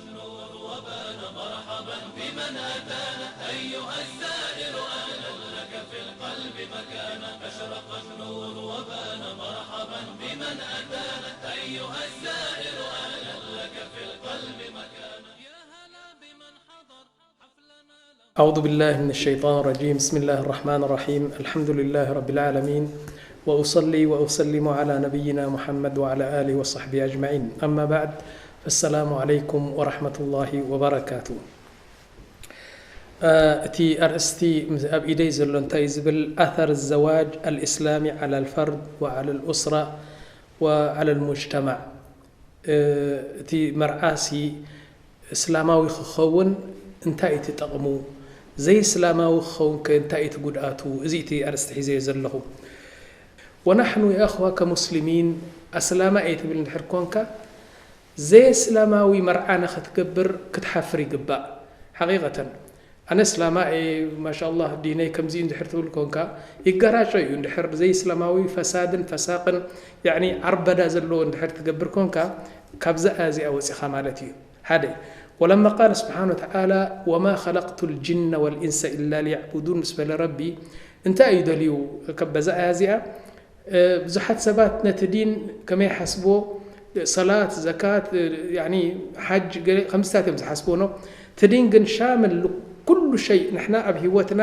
النور وبان مرحبا بمن أتانا، أيها الزائر أهلا لك في القلب مكانا. أشرق النور وبان مرحبا بمن أتانا، أيها الزائر أهلا لك في القلب مكانا. يا هلا بمن حضر حفلنا. أعوذ بالله من الشيطان الرجيم. بسم الله الرحمن الرحيم. الحمد لله رب العالمين. وأصلي وأسلم على نبينا محمد وعلى آله وصحبه أجمعين. أما بعد، فالسلام عليكم ورحمة الله وبركاته. እቲ ኣርእስቲ ኣብ ኢደይ ዘሎ እንታይ እዩ ዝብል፣ ኣተር ዘዋጅ ኣልእስላሚ ዓላ ልፈርድ ወዓላ ልኡስራ ወዓላ ልሙጅተማዕ። እቲ መርዓሲ እስላማዊ ክኸውን እንታይ እዩ እቲ ጠቕሙ? ዘይእስላማዊ ክኸውን ከ እንታይ እዩ እቲ ጉድኣቱ? እዚ እቲ ኣርእስቲ ሒዘዮ ዘለኹ። ወናሕኑ የእኽዋ ከሙስሊሚን፣ ኣስላማ እየ ትብል እንድሕር ኮንካ፣ ዘየስላማዊ መርዓ ንኽትገብር ክትሓፍር ይግባእ። ሓቂቐተን ኣነ እስላማ እየ ማሻኣላህ ዲነይ ከምዚ እዩ እንድሕር ትብል ኮንካ፣ ይገራጮ እዩ። እንድሕር ዘይእስላማዊ ፈሳድን ፈሳቅን ያዕኒ ዓርበዳ ዘለዎ እንድሕር ትገብር ኮንካ፣ ካብዛ ኣያ እዚኣ ወፂኻ ማለት እዩ። ሓደ ወለማ ቃለ ስብሓን ወተዓላ ወማ ኸለቅቱ ልጅነ ወልኢንሰ ኢላ ሊያዕቡዱን ምስ በለ ረቢ እንታይ እዩ ደልዩ? ከበዛ ኣያ እዚኣ ብዙሓት ሰባት ነቲ ዲን ከመይ ሓስቦ፣ ሰላት፣ ዘካት፣ ያኒ ሓጅ ገለ ከምዚታት እዮም ዝሓስቦ ነው። እቲ ዲን ግን ሻምል ኩሉ ሸይ ንሕና ኣብ ህይወትና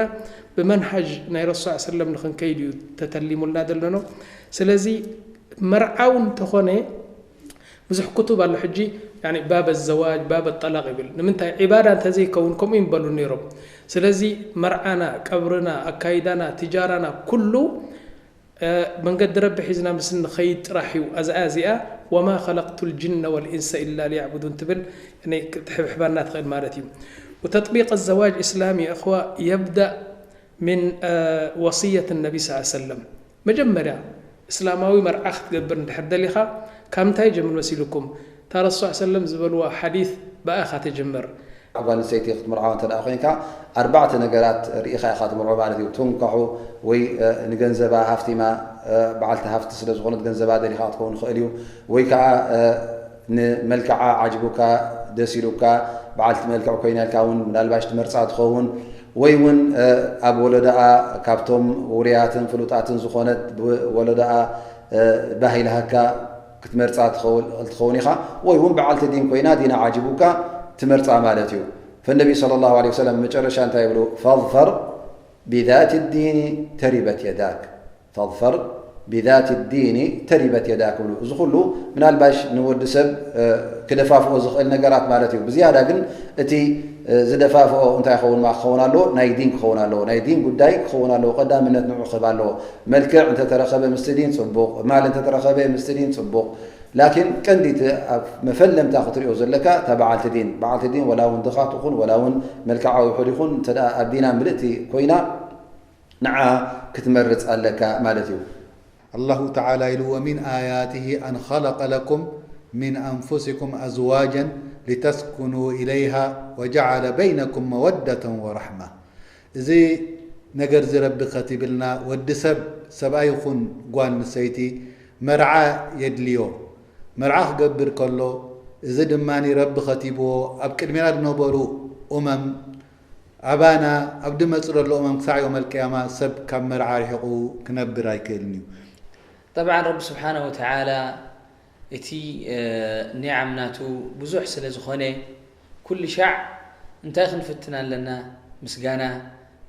ብመንሃጅ ናይ ረሱል ሰለም ንኽንከይድ እዩ ተተሊሙልና ዘሎ ነው። ስለዚ መርዓው እንተኾነ ብዙሕ ክቱብ ኣሎ ሕጂ ያኒ ባበ ዘዋጅ ባበ ጠላቕ ይብል። ንምንታይ ዒባዳ እንተዘይከውን ከምኡ ይምበሉ ነይሮም። ስለዚ መርዓና፣ ቀብርና፣ ኣካይዳና፣ ትጃራና ኩሉ መንገዲ ረቢ ሒዝና ምስ ንኸይድ ጥራሕ እዩ። ኣዚኣ እዚኣ ወማ ኸለቅቱ ልጅነ ወልኢንሰ ኢላ ሊያዕቡዱን ትብል ትሕብሕባና ትኽእል ማለት እዩ። وتطبيق الزواج الإسلامي يا إخوة يبدأ من وصية النبي صلى الله عليه وسلم. መጀመርያ እስላማዊ መርዓ ክትገብር እንድሕር ደሊኻ ካብ ምንታይ ጀምር መሲልኩም? እታ ረሱል ሰለም ዝበልዋ ሓዲት ብኣኻ ትጅምር። ጓል ኣንስተይቲ ክትምርዓዋ እንተ ደኣ ኮይንካ ኣርባዕተ ነገራት ርኢኻ ኢኻ ትምርዖ ማለት እዩ። ቱንካሑ ወይ ንገንዘባ ሃፍቲማ በዓልቲ ሃፍቲ ስለ ዝኾነት ገንዘባ ደሊኻ ክትከውን ይኽእል እዩ። ወይ ከዓ ንመልክዓ ዓጅቡካ ደስ ኢሉካ በዓልቲ መልክዕ ኮይና ኢልካ እውን ምናልባሽ ትመርፃ ትኸውን። ወይ እውን ኣብ ወለዶኣ ካብቶም ውሩያትን ፍሉጣትን ዝኾነት ብወለዶኣ ባህ ኢልሃካ ክትመርፃ ትኽእል ኢኻ። ወይ እውን በዓልቲ ዲን ኮይና ዲና ዓጅቡካ ትመርፃ ማለት እዩ። ፈነቢ صلى الله عليه وسلم መጨረሻ እንታይ ይብሉ? فاظفر بذات الدين تربت يداك. فاظفر بذات الدين تربت يداك ይብሉ። እዚ ኩሉ ምናልባሽ ንወዲ ሰብ ክደፋፍኦ ዝኽእል ነገራት ማለት እዩ። ብዝያዳ ግን እቲ ዝደፋፍኦ እንታይ ክኸውን ክኸውን ኣለዎ? ናይ ዲን ክኸውን ኣለዎ። ናይ ዲን ጉዳይ ክኸውን ኣለዎ። ቀዳምነት ንዑ ክህብ ኣለዎ። መልክዕ እንተተረኸበ ምስቲ ዲን ፅቡቕ፣ ማል እንተተረኸበ ምስቲ ዲን ፅቡቕ። ላኪን ቀንዲ እቲ ኣብ መፈለምታ ክትሪኦ ዘለካ እታ በዓልቲ ዲን፣ በዓልቲ ዲን ወላ እውን ድኻ ትኹን ወላ እውን መልክዓ ውሑድ ይኹን እንተ ደኣ ኣብ ዲና ምልእቲ ኮይና ንዓ ክትመርፅ ኣለካ ማለት እዩ። ኣላሁ ተዓላ ኢሉ፣ ومن آياته أن خلق لكم من أنفسكم أزواجا لتسكنوا إليها وجعل بينكم مودة ورحمة። እዚ ነገር እዚ ረቢ ከቲብልና፣ ወዲ ሰብ ሰብኣይ ይኹን ጓል ኣንስተይቲ መርዓ የድልዮ። መርዓ ክገብር ከሎ፣ እዚ ድማ ረቢ ከቲብዎ ኣብ ቅድሜና ዝነበሩ ኡመም ኣባና ኣብ ድመፅ ዘሎ እመም ክሳዕ ዮም ኣልቅያማ ሰብ ካብ መርዓ ርሒቑ ክነብር ኣይክእልን እዩ። ጠብዓን ረቢ ስብሓነ ወተዓላ እቲ ኒዓም ናቱ ብዙሕ ስለ ዝኾነ ኩሉ ሻዕ እንታይ ክንፍትን ኣለና? ምስጋና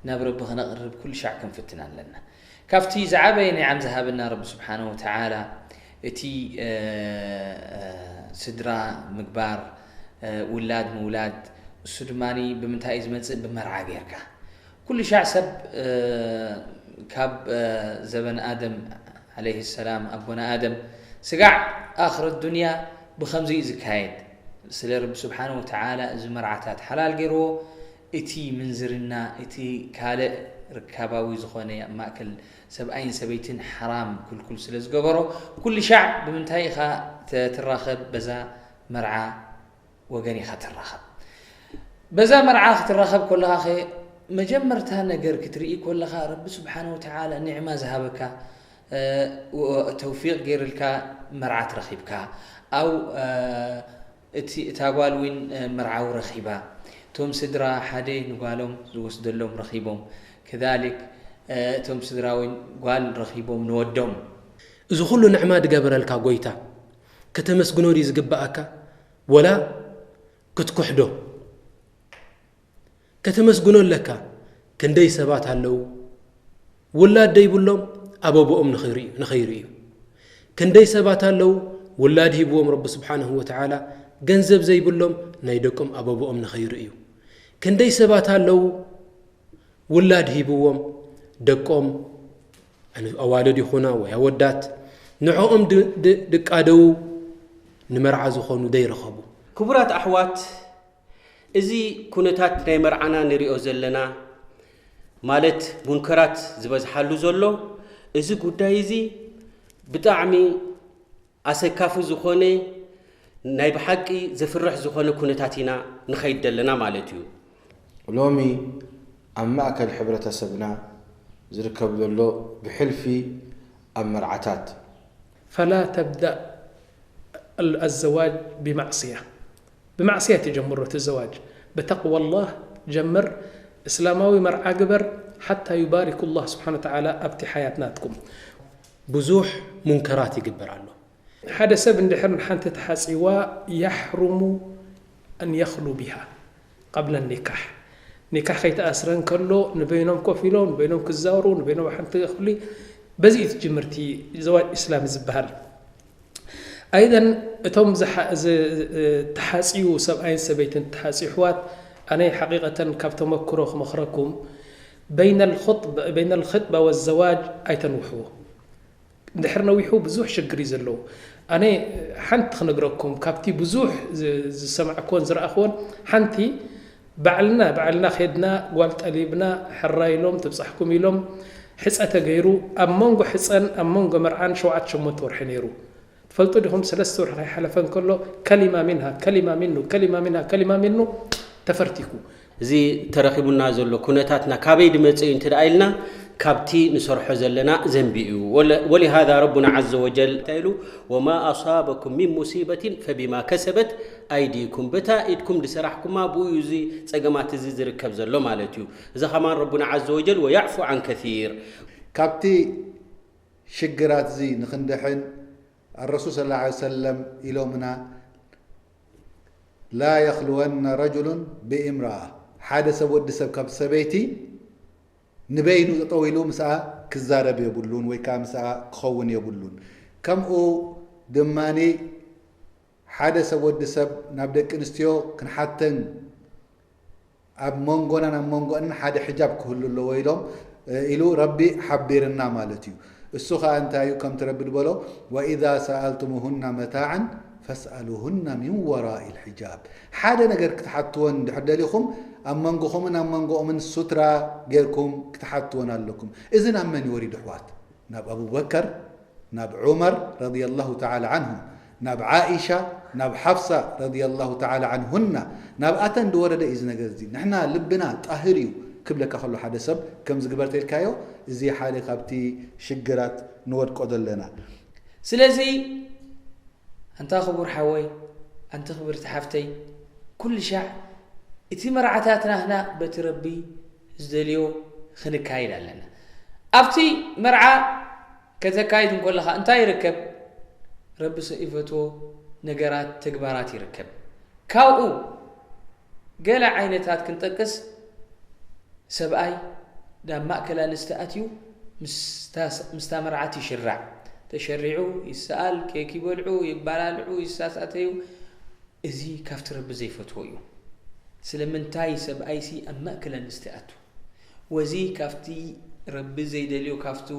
ናብ ረቢ ክነቕርብ ኩሉ ሻዕ ክንፍትን ኣለና። ካብቲ ዝዓበየ ኒዓም ዝሃበና ረቢ ስብሓነ ወተዓላ እቲ ስድራ ምግባር ውላድ ምውላድ እሱ ድማ ብምንታይ እዩ ዝመፅእ? ብመርዓ ጌርካ። ኩሉ ሻዕ ሰብ ካብ ዘበን ኣደም ዓለይህ ሰላም ኣቦና ኣደም ስጋዕ ኣኽረት ዱንያ ብኸምዚ እዩ ዝካየድ። ስለ ረቢ ስብሓነ ወተዓላ እዚ መርዓታት ሓላል ገይርዎ እቲ ምንዝርና እቲ ካልእ ርካባዊ ዝኾነ ኣብ ማእከል ሰብኣይን ሰበይትን ሓራም ክልኩል ስለ ዝገበሮ ኩሉ ሻዕ ብምንታይ ኢኻ ትራኸብ በዛ መርዓ ወገን ኢኻ ትራኸብ። በዛ መርዓ ክትራኸብ ከለኻ ኸ መጀመርታ ነገር ክትርኢ ከለኻ ረቢ ስብሓነ ወተዓላ ኒዕማ ዝሃበካ ተውፊቕ ገይርልካ መርዓ ትረኺብካ ኣው እቲ፣ እታ ጓል እውን፣ እ፣ መርዓዊ ረኺባ። እቶም ስድራ ሓደ ንጓሎም ዝወስደሎም ረኺቦም። ከዛሊክ፣ እ፣ እቶም ስድራ እውን ጓል ረኺቦም ንወዶም። እዚ ኩሉ ንዕማ ዝገበረልካ ጎይታ ከተመስግኖ ድዩ ዝግብኣካ? ወላ ክትኩሕዶ? ከተመስግኖ ኣለካ። ክንደይ ሰባት ኣለዉ ውላድ ዘይብሎም ኣበብኦም ንኸይርእዩ፣ ንኸይርእዩ። ክንደይ ሰባት ኣለዉ ውላድ ሂብዎም ረቢ ስብሓንሁ ወተዓላ፣ ገንዘብ ዘይብሎም ናይ ደቆም ኣበብኦም ንኸይርእዩ። ክንደይ ሰባት ኣለዉ ውላድ ሂብዎም ደቆም፣ ኣዋልድ ይኹና ወይ ኣወዳት፣ ንዕኦም ድ-፣ ድ-፣ ድቃደዉ ንመርዓ ዝኾኑ ዘይረኸቡ። ክቡራት ኣሕዋት፣ እዚ ኩነታት ናይ መርዓና ንሪኦ ዘለና፣ ማለት ሙንከራት ዝበዝሓሉ ዘሎ፣ እዚ ጉዳይ እዚ ብጣዕሚ ኣሰካፊ ዝኾነ፣ ናይ ብሓቂ ዘፍርሕ ዝኾነ ኩነታት ኢና ንኸይድ ዘለና ማለት እዩ። ሎሚ ኣብ ማእከል ሕብረተሰብና ዝርከብ ዘሎ ብሕልፊ ኣብ መርዓታት። فلا تبدأ ال-، الزواج بمعصية. ብማዕስያ ትጀምሮ እቲ ዘዋጅ። ብተቅዋላህ ጀምር፣ እስላማዊ መርዓ ግበር፣ ሓታ ዩባሪኩ ላህ ስብሓነ ወተዓላ ኣብቲ ሓያት ናትኩም። ብዙሕ ሙንከራት ይግበር ኣሎ። ሓደ ሰብ እንድሕር ንሓንቲ ተሓጺዋ፣ يحرم أن يخلو بها قبل النكاح. ኒካሕ ከይተኣስረ እንከሎ ንበይኖም ኮፍ ኢሎም፣ ንበይኖም ክዛወሩ፣ ንበይኖም ኣብ ሓንቲ ክፍሊ፣ በዚ እዩ ትጅምርቲ ዘዋጅ ኢስላሚ ዝበሃል። ኣይደን እቶም ዝሓ-፣ ዝ-፣ እ፣ ተሓጽዩ ሰብኣይን ሰበይትን ተሓጽዩ ኣሕዋት፣ ኣነ ሓቂቐተን ካብ ተመክሮ ክመኽረኩም፣ በይነል ኹጥበ-፣ በይነል ኽጥባ ወዘዋጅ ኣይተንውሕዎ። እንድሕር ነዊሑ ብዙሕ ሽግር እዩ ዘለዎ። ኣነ ሓንቲ ክነግረኩም፣ ካብቲ ብዙሕ ዝ-፣ ዝሰማዕክዎን ዝረኣኽዎን ሓንቲ፣ ባዕልና፣ ባዕልና ኬድና ጓል ጠሊብና፣ ሕራይ ኢሎም፣ ትብጻሕኩም ኢሎም፣ ሕጸ ተገይሩ፣ ኣብ መንጎ ሕጸን ኣብ መንጎ መርዓን ሸውዓተ ሸሞንተ ወርሒ ነይሩ። ትፈልጡ ዲኹም፣ ሰለስተ ወርሒ ከይሓለፈ እንከሎ፣ ከሊማ ሚንሃ፣ ከሊማ ሚኑ፣ ከሊማ ሚንሃ፣ ከሊማ ሚኑ ተፈርቲኩ። እዚ ተረኺቡና ዘሎ ኩነታትና ካበይ ድመጽእ እዩ እንተ ደኣ ኢልና፣ ካብቲ ንሰርሖ ዘለና ዘንቢ እዩ። ወለ-፣ ወሊሃዛ ረቡና ዓዘ ወጀል እንታይ ኢሉ? "ወማ ኣሳበኩም ሚን ሙሲበትን ፈቢማ ከሰበት ኣይዲኩም።" በታ ኢድኩም ዝሰራሕኩማ ብኡ እዩ እዚ ጸገማት እዚ ዝርከብ ዘሎ ማለት እዩ። እዚ ኸማን ረቡና ዓዘ ወጀል "ወያዕፉ ዓን ከሲር።" ካብቲ ሽግራት እዚ ንኽንድሕን ኣረሱል ሰለላሁ ዐለይሂ ወሰለም ኢሎምና፣ "ላ የኽልወነ ረጁሉን ብእምረኣ"፣ ሓደ ሰብ፣ ወዲ ሰብ ካብ ሰበይቲ ንበይኑ ጠጠው ኢሉ ምስኣ ክዛረብ የብሉን ወይ ከዓ ምስኣ ክኸውን የብሉን። ከምኡ ድማኒ ሓደ ሰብ፣ ወዲ ሰብ ናብ ደቂ ኣንስትዮ ክንሓተን ኣብ መንጎናን ኣብ መንጎአንን ሓደ ሕጃብ ክህሉ ኣለዎ ኢሎም፣ እ፣ ኢሉ ረቢ ሓቢርና ማለት እዩ። እሱ ኸኣ እንታይ እዩ? ከምቲ ረቢ ዝበሎ፣ "ወኢዛ ሰኣልቱሙሁና መታዓን ፈስኣሉሁና ሚን ወራኢል ሒጃብ።" ሓደ ነገር ክትሓትወን እንድሕር ደሊኹም፣ ኣብ መንጎኹምን ኣብ መንጎኦምን ሱትራ ጌርኩም ክትሓትወን ኣለኩም። እዚ ናብ መን እዩ ወሪዱ ኣሕዋት? ናብ ኣቡበከር፣ ናብ ዑመር ረዲየላሁ ተዓላ ዓንሁም፣ ናብ ዓኢሻ፣ ናብ ሓፍሳ ረዲየላሁ ተዓላ ዓንሁና፣ ናብኣተን ዝወረደ እዩ እዚ ነገር እዚ። ንሕና ልብና ጣህር እዩ ክብለካ ከሎ ሓደ ሰብ ከምዚ ግበር ተልካዮ፣ እዚ ሓደ ካብቲ ሽግራት ንወድቆ ዘለና። ስለዚ ኣንታ ክቡር ሓወይ፣ ኣንቲ ክብርቲ ሓፍተይ፣ ኩሉ ሻዕ እቲ መርዓታት ናህና በቲ ረቢ ዝደልዮ ክንካይድ ኣለና። ኣብቲ መርዓ ከተካይድ እንከለኻ እንታይ ይርከብ? ረቢ ሰ-፣ ይፈትዎ ነገራት፣ ተግባራት ይርከብ። ካብኡ ገለ ዓይነታት ክንጠቅስ፣ ሰብኣይ ናብ ማእከል ኣንስቲ ኣትዩ ምስታ፣ ምስታ መርዓት ይሽራዕ። ተሸሪዑ ይሰኣል፣ ኬክ ይበልዑ፣ ይባላልዑ፣ ይሳሳተዩ። እዚ ካብቲ ረቢ ዘይፈትዎ እዩ። ስለምንታይ ሰብኣይሲ ኣብ ማእከል ኣንስቲ ኣቱ? ወዚ ካብቲ ረቢ ዘይደልዮ፣ ካብቱ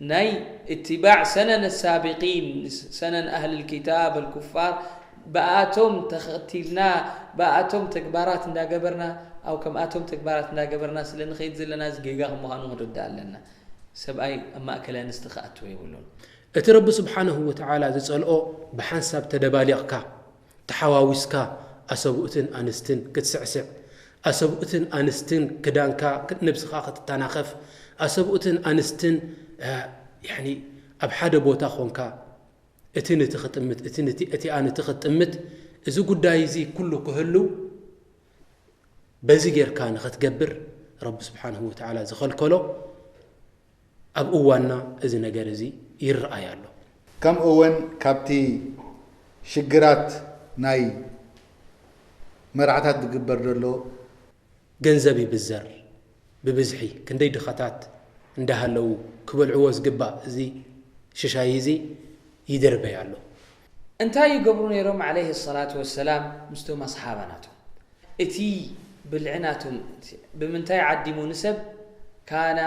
ናይ እትባዕ ሰነን ሳቢቂን፣ ሰነን ኣህልል ኪታብ ኣልኩፋር፣ ብኣቶም ተኸቲልና፣ ብኣቶም ተግባራት እንዳገበርና፣ ኣብ ከምኣቶም ተግባራት እንዳገበርና ስለ ንኸይድ ዘለና፣ እዚ ጌጋ ከም ምዃኑ ክንርዳእ ኣለና። ሰብኣይ ኣብ ማእከል ኣንስቲ ክኣትዎ የብሉን። እቲ ረቢ ስብሓንሁ ወተዓላ ዝጸልኦ፣ ብሓንሳብ ተደባሊቕካ፣ ተሓዋዊስካ፣ ኣሰብኡትን ኣንስትን ክትስዕስዕ፣ ኣሰብኡትን ኣንስትን ክዳንካ፣ ነብስኻ ክትተናኸፍ፣ ኣሰብኡትን ኣንስትን፣ እ፣ ያኒ ኣብ ሓደ ቦታ ኾንካ፣ እቲ ንቲ ክጥምት፣ እቲ ንቲ፣ እቲኣ ንቲ ክትጥምት፣ እዚ ጉዳይ እዚ ኩሉ ክህሉ በዚ ጌርካ ንኽትገብር ረቢ ስብሓንሁ ወተዓላ ዝኸልከሎ ኣብ እዋንና እዚ ነገር እዚ ይረኣይ ኣሎ። ከምኡ እውን ካብቲ ሽግራት ናይ መርዓታት ዝግበር ዘሎ ገንዘብ ይብዘር ብብዝሒ ክንደይ ድኻታት እንዳሃለዉ ክበልዕዎ ዝግባእ እዚ ሽሻይ እዚ ይድርበይ ኣሎ። እንታይ ይገብሩ ነይሮም ዓለይሂ ሰላቱ ወሰላም ምስቶም ኣስሓባ ናቶም? እቲ ብልዒ ናቶም ብምንታይ ዓዲሙ ንሰብ? ካነ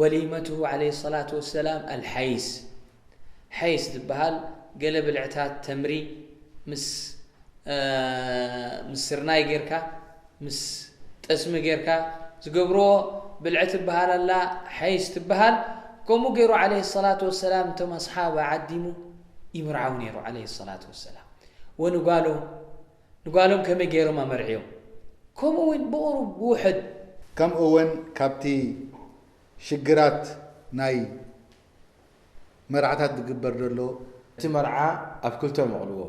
ወሊመትሁ ዓለይሂ ሰላቱ ወሰላም ኣልሓይስ። ሓይስ ዝበሃል ገለ ብልዕታት ተምሪ ምስ ምስ ስርናይ ጌርካ ምስ ጠስሚ ጌርካ ዝገብርዎ ብልዒ ትበሃል ኣላ። ሓይስ ትበሃል። ከምኡ ገይሩ ዓለይሂ ሰላቱ ወሰላም እቶም ኣስሓባ ዓዲሙ ይምርዓው ነይሩ ዓለይሂ ሰላቱ ወሰላም። ወንጓሎም ንጓሎም ከመይ ገይሮም ኣመርዕዮም? ከምኡ እውን ብቑሩብ ብውሕድ ከምኡ እውን ካብቲ ሽግራት ናይ መርዓታት ዝግበር ዘሎ እቲ መርዓ ኣብ ክልተ መቕልዎ።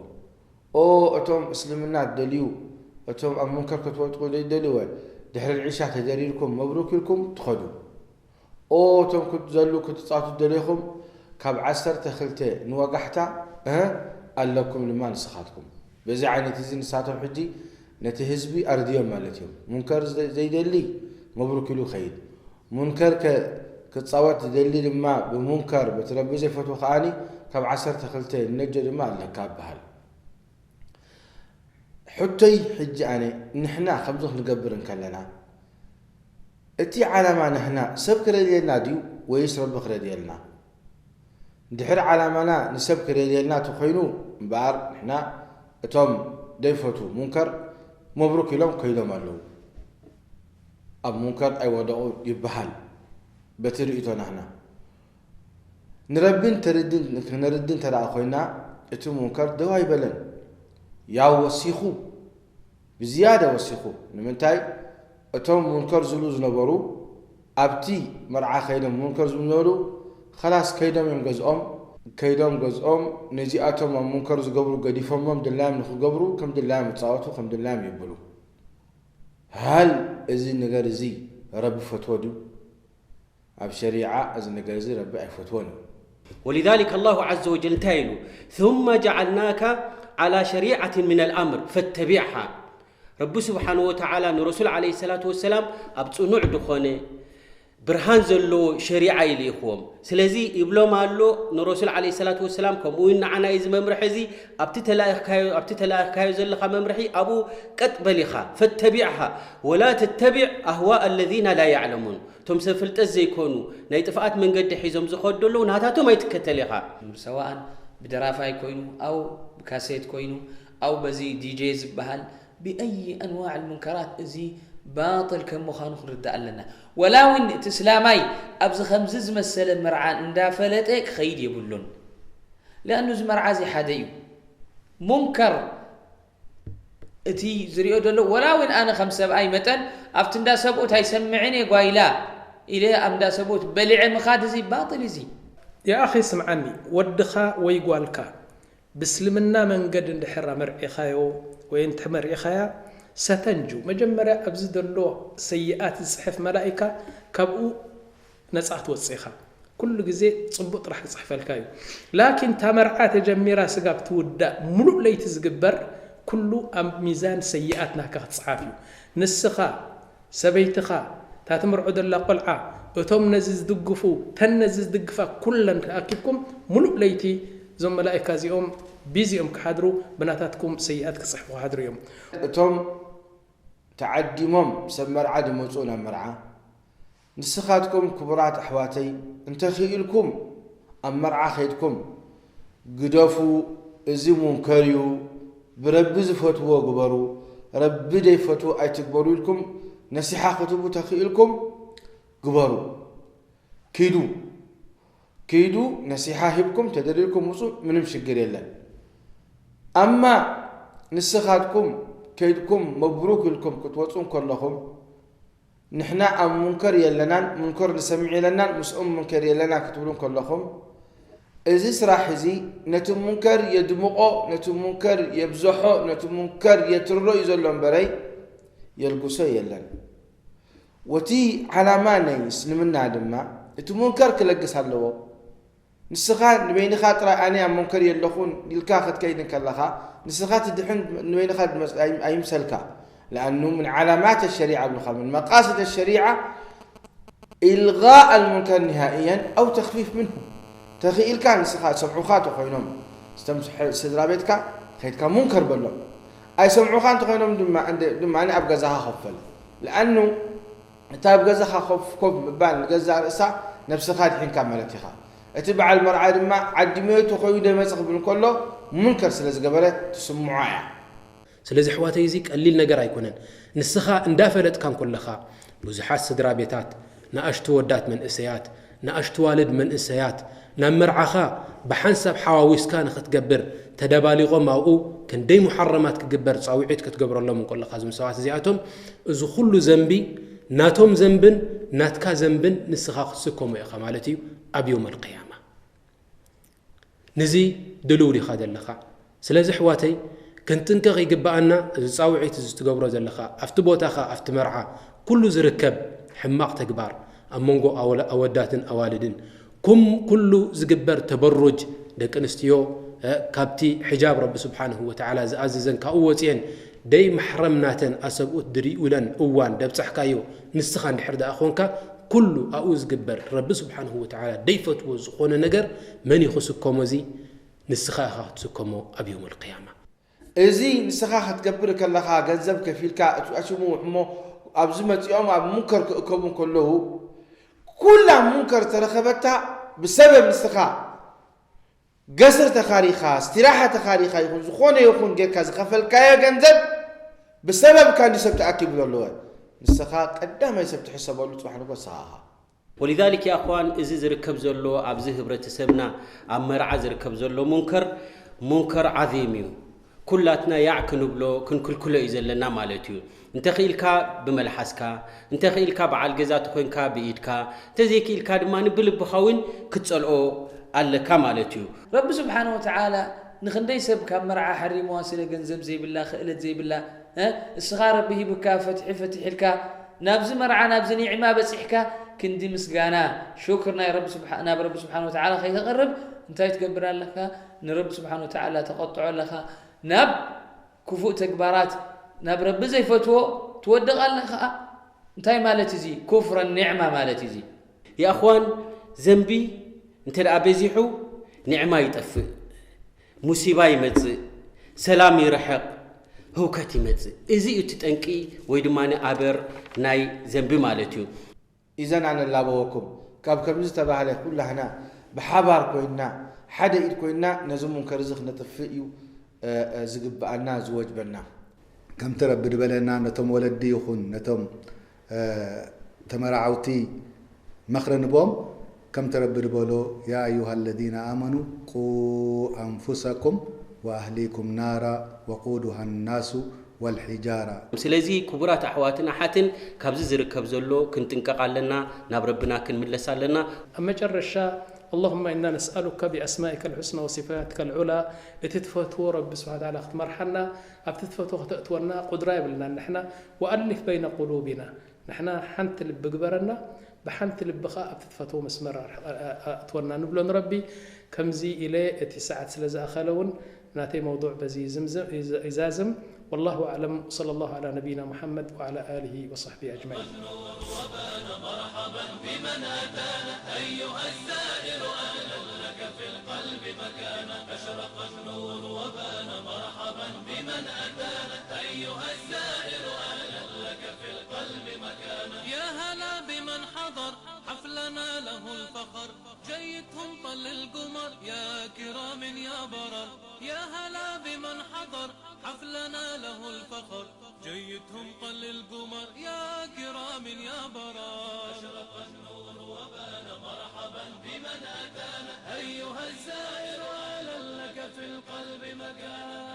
ኦ እቶም እስልምና ትደልዩ፣ እቶም ኣብ ሙንከር ክትወድቁ ዘይደልወ ድሕሪ ዒሻ ተደሪርኩም መብሩክ ኢልኩም ትኸዱ። ኦ እቶም ክትዘሉ ክትጻወቱ ደሊኹም ካብ ዓሰርተ ክልተ ንወጋሕታ እህ ኣለኩም ድማ ንስኻትኩም። በዚ ዓይነት እዚ ንሳቶም ሕጂ ነቲ ህዝቢ ኣርድዮም ማለት እዮም። ሙንከር ዘ- ዘይደሊ መብሩክ ኢሉ ይኸይድ። ሙንከር ከ ክጻወት ዝደሊ ድማ ብሙንከር በቲ ረቢ ዘይፈትዎ ከኣኒ ካብ ዓሰርተ ክልተ ንነጆ ድማ ኣለካ ይበሃል። ሕቶይ ሕጂ ኣነ ንሕና ከምዚ ክንገብር እንከለና እቲ ዓላማ ንሕና ሰብ ክረድየልና ድዩ ወይስ ረቢ ክረድየልና? ድሕሪ ዓላማና ንሰብ ክረድየልና ተኾይኑ እምበኣር ንሕና እቶም ዘይፈቱ ሙንከር መብሩክ ኢሎም ከይዶም ኣለዉ። ኣብ ሙንከር ኣይወደቑ ይበሃል በቲ ርእይቶ ናህና። ንረቢ ንተርድን ክነርድን እንተ ደኣ ኮይና እቲ ሙንከር ደው ኣይበለን። ያው ወሲኹ ብዝያደ ወሲኹ ንምንታይ እቶም ሙንከር ዝብሉ ዝነበሩ ኣብቲ መርዓ ከይዶም ሙንከር ዝብሉ ዝነበሩ ኸላስ ከይዶም እዮም ገዝኦም ከይዶም ገዝኦም ነዚኣቶም ኣብ ሙንከር ዝገብሩ ገዲፎሞም ድላዮም ንኽገብሩ ከም ድላዮም ይጻወቱ ከም ድላዮም ይብሉ። ሃል እዚ ነገር እዚ ረቢ ፈትዎ ድዩ? ኣብ ሸሪዓ እዚ ነገር እዚ ረቢ ኣይፈትዎን እዩ። ولذلك الله عز وجل እንታይ ኢሉ ثم جعلناك على شريعة من الأمر فاتبعها ረቢ ስብሓን ወተዓላ ንረሱል ዓለይሂ ሰላቱ ወሰላም ኣብ ፅኑዕ ዝኾነ ብርሃን ዘለዎ ሸሪዓ ኢሉ ይልኢኽዎም ስለዚ ይብሎም ኣሎ ንረሱል ዓለይሂ ሰላቱ ወሰላም ከምኡ እውን ንዓና እዩ እዚ መምርሒ እዚ ኣብቲ ተላኢኽካዮ ኣብቲ ተላኢኽካዮ ዘለኻ መምርሒ ኣብኡ ቀጥ በል ኢኻ ፈተቢዕሃ ወላ ተተቢዕ ኣህዋእ ኣለዚና ላ ያዕለሙን እቶም ሰብ ፍልጠት ዘይኮኑ ናይ ጥፍኣት መንገዲ ሒዞም ዝኸዱ ዘለዉ ናታቶም ኣይትከተል ኢኻ። ሰዋእን ብደራፋይ ኮይኑ ኣው ብካሴት ኮይኑ ኣው በዚ ዲጄ ዝበሃል ብኣይ ኣንዋዕ ልሙንከራት እዚ ባጥል ከም ምዃኑ ክንርዳእ ኣለና። ወላ እውን እቲ እስላማይ ኣብዚ ከምዚ ዝመሰለ መርዓ እንዳፈለጠ ክኸይድ የብሉን። ሊኣኑ እዚ መርዓ እዚ ሓደ እዩ። ሙንከር እቲ ዝሪኦ ዘሎ ወላ እውን ኣነ ከም ሰብኣይ መጠን ኣብቲ እንዳ ሰብኡት ኣይሰምዕን እየ ጓይላ ኢለ ኣብ እንዳ ሰብኡት በሊዐ ምኻድ እዚ ባጥል እዚ። يا أخي ስምዓኒ ወድኻ ወይ ጓልካ ብእስልምና መንገድ እንድሕር ኣመርዒኻዮ ወይ እንተመርዒኻያ ሰተንጁ መጀመርያ ኣብዚ ዘሎ ሰይኣት ዝፅሕፍ መላኢካ ካብኡ ነፃ ክትወፅእ ኢኻ ኩሉ ግዜ ፅቡቅ ጥራሕ ክፅሕፈልካ እዩ ላኪን እታ መርዓ ተጀሚራ ስጋብ ትውዳእ ሙሉእ ለይቲ ዝግበር ኩሉ ኣብ ሚዛን ሰይኣት ናካ ክፅሓፍ እዩ ንስኻ ሰበይትኻ እታ ትምርዖ ዘላ ቆልዓ እቶም ነዚ ዝድግፉ ተን ነዚ ዝድግፋ ኩለን ተኣኪብኩም ሙሉእ ለይቲ እዞም መላኢካ እዚኦም ቢዚ እዮም ክሓድሩ ብናታትኩም ሰይኣት ክፅሕፉ ክሓድሩ እዮም እቶም ተዓዲሞም ሰብ መርዓ ዝመፅኡ ናብ መርዓ ንስኻትኩም ክቡራት ኣሕዋተይ እንተኽኢልኩም ኣብ መርዓ ኸይድኩም ግደፉ እዚ ሙንከር እዩ ብረቢ ዝፈትዎ ግበሩ ረቢ ደይፈትዎ ኣይትግበሩ ኢልኩም ነሲሓ ክትህቡ ተኽኢልኩም ግበሩ ኪዱ ኪዱ ነሲሓ ሂብኩም ተደሊልኩም ውፁ ምንም ሽግር የለን ኣማ ንስኻትኩም ከይድኩም መብሩክ ኢልኩም ክትወፁ እንከለኹም ንሕና ኣብ ሙንከር የለናን ሙንከር ንሰምዕ የለናን ምስኦም ሙንከር የለና ክትብሉ እንከለኹም እዚ ስራሕ እዚ ነቲ ሙንከር የድምቖ፣ ነቲ ሙንከር የብዝሖ፣ ነቲ ሙንከር የትርሮ እዩ ዘሎ እምበረይ የልግሶ የለን። ወቲ ዓላማ ናይ እስልምና ድማ እቲ ሙንከር ክለግስ ኣለዎ። ንስኻ ንበይንኻ ጥራይ ኣነ ኣብ ሙንከር የለኹን ኢልካ ክትከይድ እንከለኻ፣ ንስኻ ትድሕን ንበይንኻ ድመጽ-፣ ኣይ-፣ ኣይምሰልካ። ለኣኑ ምን ዓላማት ሸሪዓ ብልኻ፣ ምን መቃስድ ሸሪዓ ኢልጋእ ኣልሙንከር ኒሃኢየን ኣው ተኽፊፍ ምንሁ። ተኽኢልካ ንስኻ ዝሰምዑኻ ተኾይኖም፣ ዝተም-፣ ስድራ ቤትካ ከይድካ ሙንከር በሎም። ኣይሰምዑኻ እንተኾይኖም ድማ፣ እንደ-፣ ድማ ኣብ ገዛኻ ኮፍ በል። ለኣኑ እታ ኣብ ገዛኻ ኮፍ፣ ኮፍ ምባል ንገዛእ ርእሳ ነብስኻ ድሒንካ ማለት ኢኻ። እቲ በዓል መርዓ ድማ ዓዲመዮ ተኾይኑ ደመጽ ክብል እንከሎ ሙንከር ስለ ዝገበረ ትስምዖ እያ። ስለዚ ኣሕዋተይ፣ እዚ ቀሊል ነገር ኣይኮነን። ንስኻ እንዳፈለጥካ እንኮለኻ፣ ብዙሓት ስድራ ቤታት፣ ንኣሽቱ ወዳት መንእሰያት፣ ንኣሽቱ ዋልድ መንእሰያት፣ ናብ መርዓኻ ብሓንሳብ ሓዋዊስካ ንኽትገብር ተደባሊቖም፣ ኣብኡ ክንደይ ሙሓረማት ክግበር ጻውዒት ክትገብረሎም እንኮለኻ፣ እዞም ሰባት እዚኣቶም፣ እዚ ኩሉ ዘንቢ ናቶም ዘንብን ናትካ ዘንብን ንስኻ ክትስከሞ ኢኻ ማለት እዩ ኣብ የውመል ቅያማ። ንዚ ድልው ዲኻ ዘለኻ? ስለዚ ኣሕዋተይ፣ ክንጥንቀቕ ይግብኣና። እዚ ጻውዒት እዚ ትገብሮ ዘለኻ፣ ኣብቲ ቦታኻ፣ ኣብቲ መርዓ፣ ኩሉ ዝርከብ ሕማቕ ተግባር ኣብ መንጎ ኣወላ-፣ ኣወዳትን ኣዋልድን፣ ኩም-፣ ኩሉ ዝግበር ተበሩጅ ደቂ ኣንስትዮ፣ እ፣ ካብቲ ሕጃብ ረቢ ስብሓንሁ ወተዓላ ዝኣዘዘን ካብኡ ወፂኤን ደይ ማሕረም ናተን ኣሰብኡት ድርእዩለን እዋን ደብጻሕካዮ፣ ንስኻ እንድሕር ደኣ ኾንካ፣ ኩሉ ኣብኡ ዝግበር ረቢ ስብሓንሁ ወተዓላ ደይፈትዎ ዝኾነ ነገር መን እዩ ክስከሞ? እዚ ንስኻ ኢኻ ክትስከሞ ኣብ የውመል ቅያማ። እዚ ንስኻ ክትገብር ከለኻ፣ ገንዘብ ከፊልካ፣ እቲ ኣሽሙ እሞ ኣብዚ መጺኦም ኣብ ሙንከር ክእከቡ ከለዉ፣ ኩላ ሙንከር ዝተረኸበታ ብሰበብ ንስኻ ገስር ተኻሪኻ፣ እስትራሓ ተኻሪኻ ይኹን ዝኾነ ይኹን ጌርካ ዝኸፈልካዮ ገንዘብ ብሰበብካ እንዲ ሰብ ተኣኪቡ ዘለወ። ንስኻ ቀዳማይ ሰብ ትሕሰበሉ ጽባሕ ንግሆ ንስኻ ኢኻ። ወሊዛሊክ ያ ኣኽዋን፣ እዚ ዝርከብ ዘሎ ኣብዚ ህብረተሰብና ኣብ መርዓ ዝርከብ ዘሎ ሙንከር፣ ሙንከር ዓዚም እዩ። ኩላትና ያዕ ክንብሎ፣ ክንክልክሎ እዩ ዘለና ማለት እዩ። እንተኽኢልካ ብመልሓስካ፣ እንተኽኢልካ በዓል ገዛ ተኾይንካ ብኢድካ፣ እንተዘይክኢልካ ድማ ብልብኻ እውን ክትጸልኦ ኣለካ ማለት እዩ። ረቢ ስብሓነ ወተዓላ ንኽንደይ ሰብ ካብ መርዓ ሓሪምዋ ስለ ገንዘብ ዘይብላ፣ ክእለት ዘይብላ፣ እ? እስኻ ረቢ ሂብካ፣ ፈትሒ ፈቲሕልካ፣ ናብዚ መርዓ፣ ናብዚ ኒዕማ በጺሕካ፣ ክንዲ ምስጋና፣ ሹክር ናይ ረቢ ስብሓ-፣ ናብ ረቢ ስብሓነ ወተዓላ ከይተቕርብ እንታይ ትገብር ኣለካ? ንረቢ ስብሓነ ወተዓላ ተቐጥዖ ኣለኻ። ናብ ክፉእ ተግባራት፣ ናብ ረቢ ዘይፈትዎ ትወድቕ ኣለኻ። እንታይ ማለት እዚ? ኩፍረ ኒዕማ ማለት እዚ። ያ ኣኽዋን፣ ዘንቢ እንተ ደኣ በዚሑ ኒዕማ ይጠፍእ፣ ሙሲባ ይመጽእ፣ ሰላም ይርሕቕ፣ ህውከት ይመጽእ። እዚ እዩ እቲ ጠንቂ ወይ ድማ ኣበር ናይ ዘንቢ ማለት እዩ። ኢዘን ኣነ ላበወኩም፣ ካብ ከምዚ ዝተባህለ ኩላህና ብሓባር ኮይንና፣ ሓደ ኢድ ኮይንና ነዚ ሙንከር እዚ ክነጥፍእ እዩ፣ እ፣ እ፣ ዝግብኣና፣ ዝወጅበና። ከምቲ ረቢ ዝበለና፣ ነቶም ወለዲ ይኹን ነቶም፣ እ፣ ተመራዓውቲ መኽሪ ንቦም፣ ከምቲ ረቢ ዝበሎ፣ "ያ ኣዩሃ ለዚነ ኣመኑ ቁ ኣንፉሰኩም ወኣህሊኩም ናራ ወቁዱሃ ናሱ ወልሒጃራ." ስለዚ ክቡራት ኣሕዋትን ኣሓትን፣ ካብዚ ዝርከብ ዘሎ ክንጥንቀቕ ኣለና፣ ናብ ረብና ክንምለስ ኣለና። ኣብ መጨረሻ፣ اللهم إنا نسألك بأسمائك الحسنى وصفاتك العلى፣ እቲ ትፈትዎ ረቢ ስብሓነ ወተዓላ ክትመርሓና፣ ኣብቲ ትፈትዎ ከተእትወና ቁድራ የብልናን ንሕና። وألف بين قلوبنا፣ ንሕና ሓንቲ ልቢ ግበረና፣ ብሓንቲ ልቢ ኸኣ ኣብቲ ትፈትዎ መስመር ኣርሕ-፣ ኣ-፣ ኣ-፣ ኣእትወና ንብሎ ንረቢ። ከምዚ ኢለ፣ እቲ ሰዓት ስለ ዝኣኸለ እውን ናተይ መውዱዕ በዚ ይዝምዝም-፣ ይዘ-፣ ይዛዝም። والله أعلم، وصلى الله على نبينا محمد وعلى آله وصحبه أجمعين. يا هلا بمن حضر حفلنا له الفخر، جيتهم طل القمر يا كرام يا برر. يا هلا بمن حضر حفلنا له الفخر، جيتهم طل القمر يا كرام يا برر. أشرق النور وبان مرحبا بمن أتانا، أيها الزائر أهلا لك في القلب مكانا.